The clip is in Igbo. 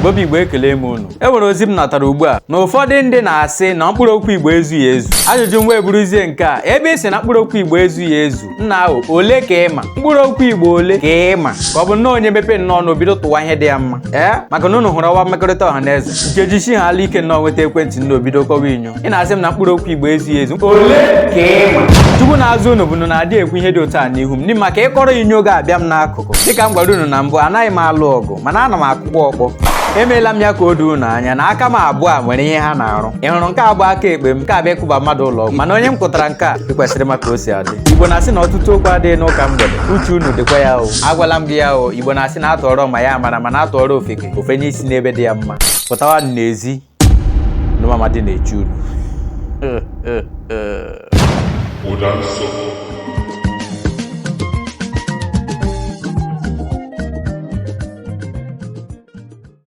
Igbo bụ Igbo, ekele m unu. E nwere ozi m natara ugbu a na ụfọdụ ndị na-asị na mkpụrụ okwu Igbo ezughị ezu. Ajụjụ m wee bụrụzie nke a: ebe ị sị na mkpụrụ okwu Igbo ezughị ezu, nna ahụ, ole ka ị ma? Mkpụrụ okwu Igbo ole ka ị ma? Ka ọ bụ nnọọ onye mepe nnọọ na obido tụwa ihe dị ya mma? Ee, maka na unu hụrụ ọwa mmekọrịta ọha na eze, Nkeji shi ha ala ike nnọọ nweta ekwentị nna obido kọwa inyo. Ị na-asị m na mkpụrụ okwu Igbo ezughị ezu, ole ka ị ma? Chukwu na-azụ unu bụ na na-adị ekwu ihe dị otu a n'ihu m, n'ihi maka ịkọrọ inyo ga-abịa m n'akụkụ. Dịka m gwara unu na mbụ, anaghị m alụ ọgụ, mana ana m akụkwa ọkpọ. Emeela m ya ka o doo unu anya na aka m abụọ a nwere ihe ha na-arụ. Ị hụrụ nke abụọ, aka ekpe m, nke abịa ịkụba mmadụ ụlọ ọgwụ, mana onye m kụtara nke a, ị kwesịrị maka o si adị. Igbo na-asị na ọtụtụ okwu adịghị n'ụka mgbede. Uche unu dịkwa ya o. Agwala m gị ya o. Igbo na-asị na atụọrọ ma ya mara, mana atụọrọ ofeke, ofenye isi n'ebe dị ya mma. Pụtawa n'ezi nụmama dị na-eche unu. Ụda nsọ.